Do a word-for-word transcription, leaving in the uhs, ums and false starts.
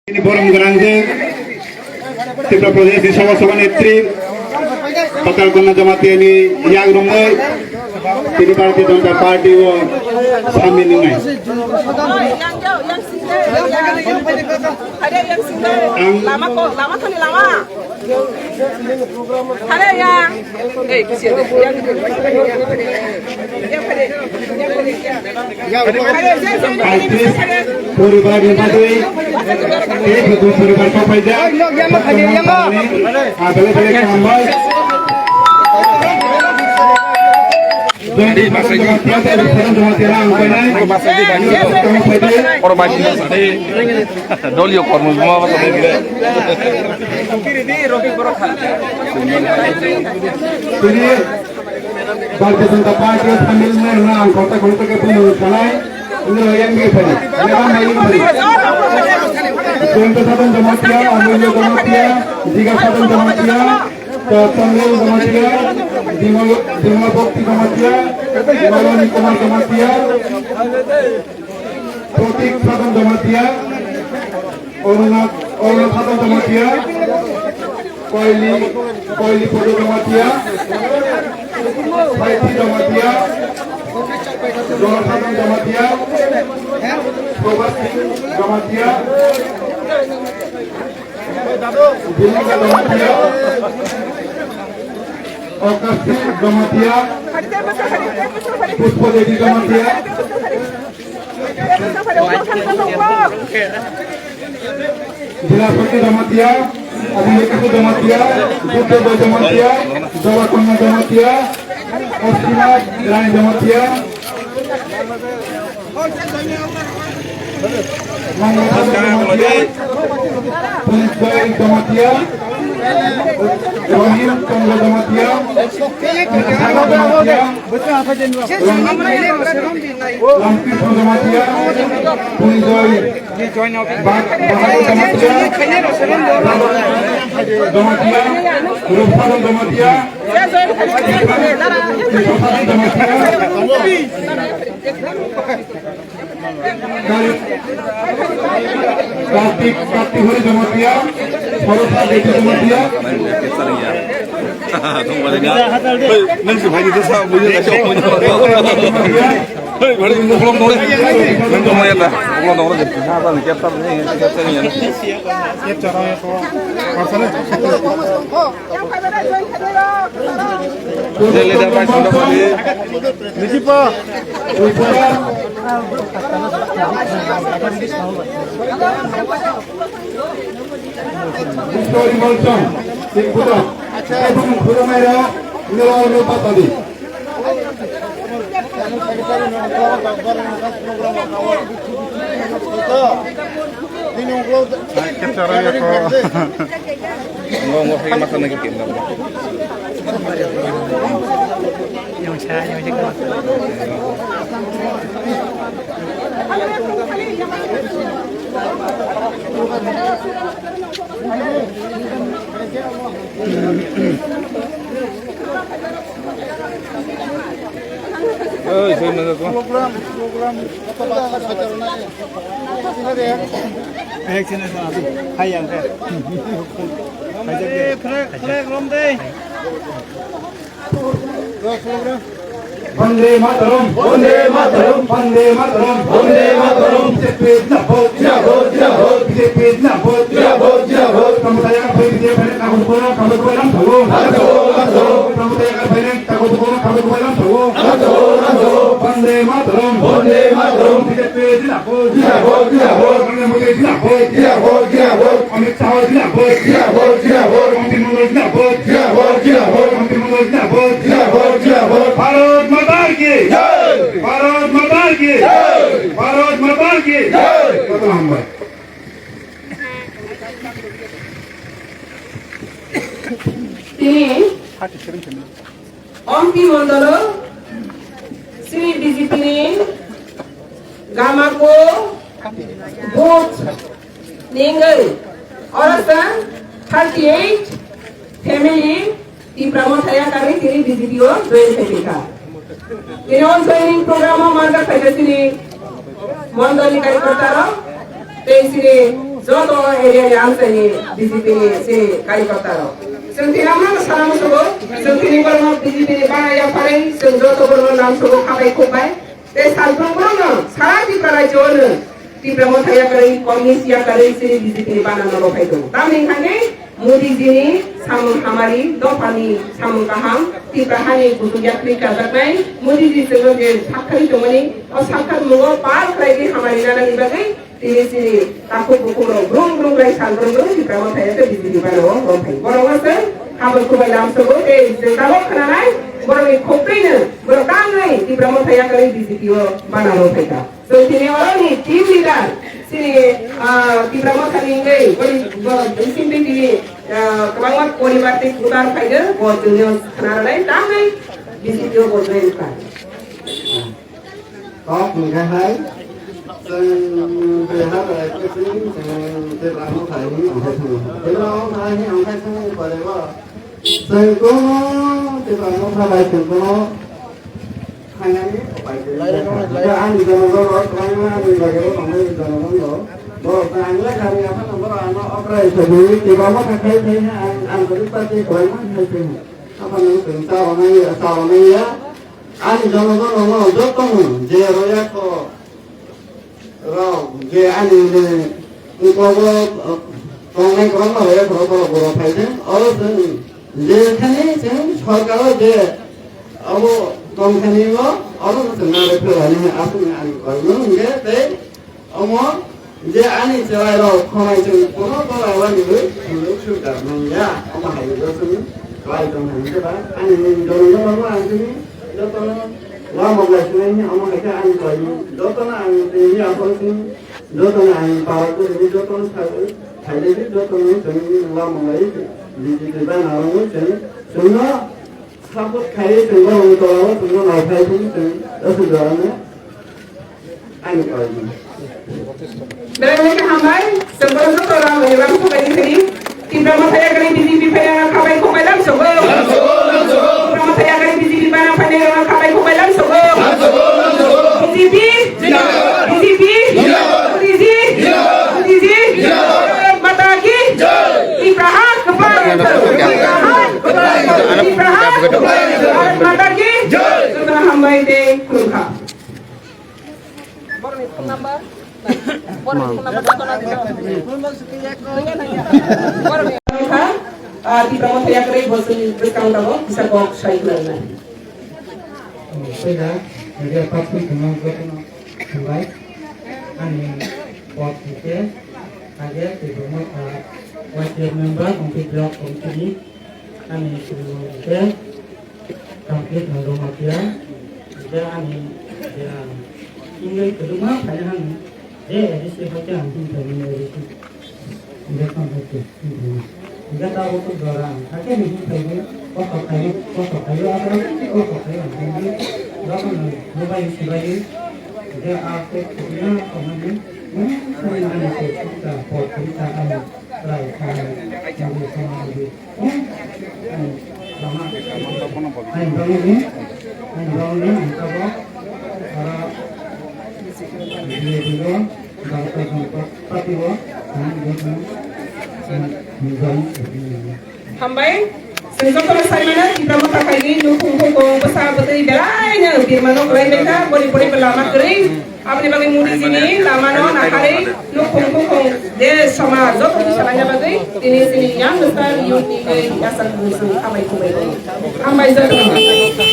Tini borom gwnang je Tripura Pradesh ni Sabha Sabha Netri Patal Kanya Jamatia ni yak romoi tini Bharatiya Janata Party o samil wngnai. Ang lama ko, lama thani lama. Hare ya. Ei, kisi ya. Yang, yang, yang, yang, yang, yang. Hai, please, poribar ni bagwi, tei budu poribar kok paijak. Ah, belai belai kaham bai. Join di pasal jamatia, tei pasal jamatia na ang painai. Oro bai. Doliyo kormo joma ba. Tini Bharatiya Janata Party o samil wngnai hwnwi ang kok ta kok ta khe buino sanai. Wngwi yang bai phai. Yang bai yang bai. Jayanta Sadhan Jamatia, Amulya Jamatia, Jiga Sadhan Jamatia, Chandramohan Jamatia, Bimal, Bimal Bhakti Jamatia, Malani Kumar Jamatia, Pratik Sadhan Jamatia, Aruna, Aruna Sadhan Jamatia, Koili, Koili Podo Jamatia, Saiti Jamatia, Jonathan Jamatia, Prabhat Singh Jamatia, Bhumika Jamatia, Akashi Jamatia, Pushpa Devi Jamatia, Dilapati Jamatia, Abhilekhi Jamatia, Buddha Jamatia, Jawakanya Jamatia, Osima Rai Jamatia, Mangala Jamatia, Punisbai Jamatia, Rohim Chandra Jamatia, Jamatia, Ramkrishan Jamatia, Punjoi, Ba-, Bahadur Jamatia, Jamatia, Rupsadhan Jamatia, Rupsadhan Jamatia, Kartik, Kartik Hari Jamatia, Bhorota Devi Jamatia. Hey, nang si bhai ni dosa, bujhe na. Hey, bhai, nang uklok dong. Nang dong ya ta. Uklok dong, uklok dong. Sa ta ni, kep ta ni, kep ta ni ya. Jai leader bhai, sunda bhai. Niki pa. Victory Molcham, Singkuda, Ebong Khulumai Rao, Nilal Nupatadi. Capture ya ko. Ngo, ngo, hai masa nagi kim. Program, program. Hai yang. Flag, flag, rom deh. Vande Mataram, Vande Mataram, Vande Mataram, Vande Mataram. B J P zindabad, zindabad, zindabad. B J P zindabad, zindabad, zindabad. Tamo taya ka phai B J P ne kabu kono, kabu kono lam thago. Lam thago, lam thago. Tamo taya ka phai ne kabu kono, kabu kono lam thago. Lam thago, lam thago. Vande Mataram, Vande Mataram. B J P zindabad, zindabad, zindabad. Narendra Modi zindabad, zindabad, zindabad. Amit Shah zindabad, zindabad, zindabad. Mantri Mandal zindabad, zindabad, zindabad. Mantri Mandal zindabad, zindabad, zindabad. Bharat Mata ki jai! Bharat Mata ki jai! Bharat Mata ki jai! Kota Hambai. Tini Ompi Mondolo, Sri B J P ni Gamako, Booth, Ningwi, Orasa, thirty eight family, Tipra Motha yakarwi tini B J P o join khaiphaikha. Tini o joining program o manjak phaikha chini mondoli karyakarta rok, tei chini Joto area ni amchaini B J P ni chini karyakarta rok. Chwng tini amano sana musugo, chwng tini borokno B J P ni bana yapharwi chwng joto borokno lamsugo khabai khukbai. Tei salbrum borokno sara Tripura rajyo-o nwng Tipra Motha yakarwi, Communist yakarwi chini B J P ni bana no rophai tongo. Tamni hwnkhe Modi ji ni samung hamari, dopha ni samung kaham, Tipra hani kuchuk yaktwi kajaknai, Modi ji chwngno je sakharwi tongmani, o sakharmungo pal khlaiwi hamari nanani bagwi Tini chini takhuk bukhuk rok brum brum lai sal brum brum Tipra Motha yakarwi B J P bana o romphai. Borok no chwng habor kubai lamsogo tei chwng tabok khwnanai borok ni khoptwi no borok tamnai Tipra Motha yakarwi B J P o bana romphai kha. Chwng tini oro ni team leader chini, ah, Tipra Motha ni wngwi boni bo bising twi tini, ah, kwbangma poribar tei kwtal phai no bo chwngno khwna rwnai tamnai B J P o bo join kha. Kok hwnkhe hai, chwng Bihar bai khe chwng, chwng Tipra Motha hwnwi ongkhai thwngo. Tipra Motha hwnwi ongkhai thwngmani pore bo chwng kono Tipra Motha bai chwng kono thangnani upai kwrwi wngkha. Hwnkhe ani jonogon rok kwbangma ani loge o tongnai jonogon rok. Borok no ang lekha rwngya phano borok ano okra hisabe Tipra Motha khai khai khe ang, ang kwrwi party kwbangma khai thwngo. Haphano chwng cha rwnai ya, cha rwnai ya. Ani jono jono no joto no je roya kho rok je ani ne ukogo tongnai kwbangma roya kho rok borok borok phai khe oro chwng je thani chwng sorkar o je abo tong thani o oro no chwng narwk khe rani aswk ni ani koi no hwnkhe tei Omo je ani chwrai rok khonai chwng kono tola wani bai phunuk sukar manya, omo hai bo chwng klai tong hai khe ba ani jono jono ang chini jotono wa moglai sinai ni omo hai khe ani klai ni jotono ang tini aphuru chini jotono ang para ko ni jotono sa khai de jotono chwng wa moglai di di di ba na ro chwng chwng no support khai chwng ba tola wa chwng no nai khai chwng chwng aswk jora no. Belai belai khe hambai, chwng bono joto rang rang khubai di sini. Tipra Motha yakarwi B J P phaina khabai khukbai lam sogo. Tipra Motha yakarwi B J P bana phaina khabai khukbai lam sogo. B J P, B J P, Modi ji, Modi ji, Bharat Mata ki, Tipra ha khabai, Tipra ha khabai, Tipra ha khabai, Bharat Mata ki, joto hambai tei khulumkha. Borokni phone number. Borokni phone number joto nang. Nangya, nangya. Borokni. Ah, Tipra Motha yakarwi bo chwng bwskang tongo, kisa kok sai khwlai nai. Sega, media pathwi khwna jotono hambai. Ani pot hwnkhe, age Tipra Motha, ah, Y C A member, Ompi Block Committee ni, ani Tipra Motha hwnkhe, Complete no rwma phiya, je ani, je ani. Ingwi kwdwma phaina hwn, je A D C hai khe ang hwn phaimani A D C. Hingkhe tong hai khe hwn phaimani. Hingkhe tabuk jora ang hakhe ni hwn phaimani, kosto khaio, kosto khaio, aswk kosto khaio ang hwn di. Jotono nubai sibai, je a khe kwdwma tongmani, hmm, ani se sukta, pot sukta, ani chwrai, ani, ani samani. Hambai, chwng jotono sai mano, Tipra Motha kaini nukhung khukung bwsa bwtwi belaino birmano kwlai bai kha, boni boni bo lama kwrwi. Aboni bagwi Modi jini lama no naharwi nukhung khukung je somaj joto kisa laina bagwi tini chini young star youth ni tei yasal busu hambai khumbai. Hambai joto.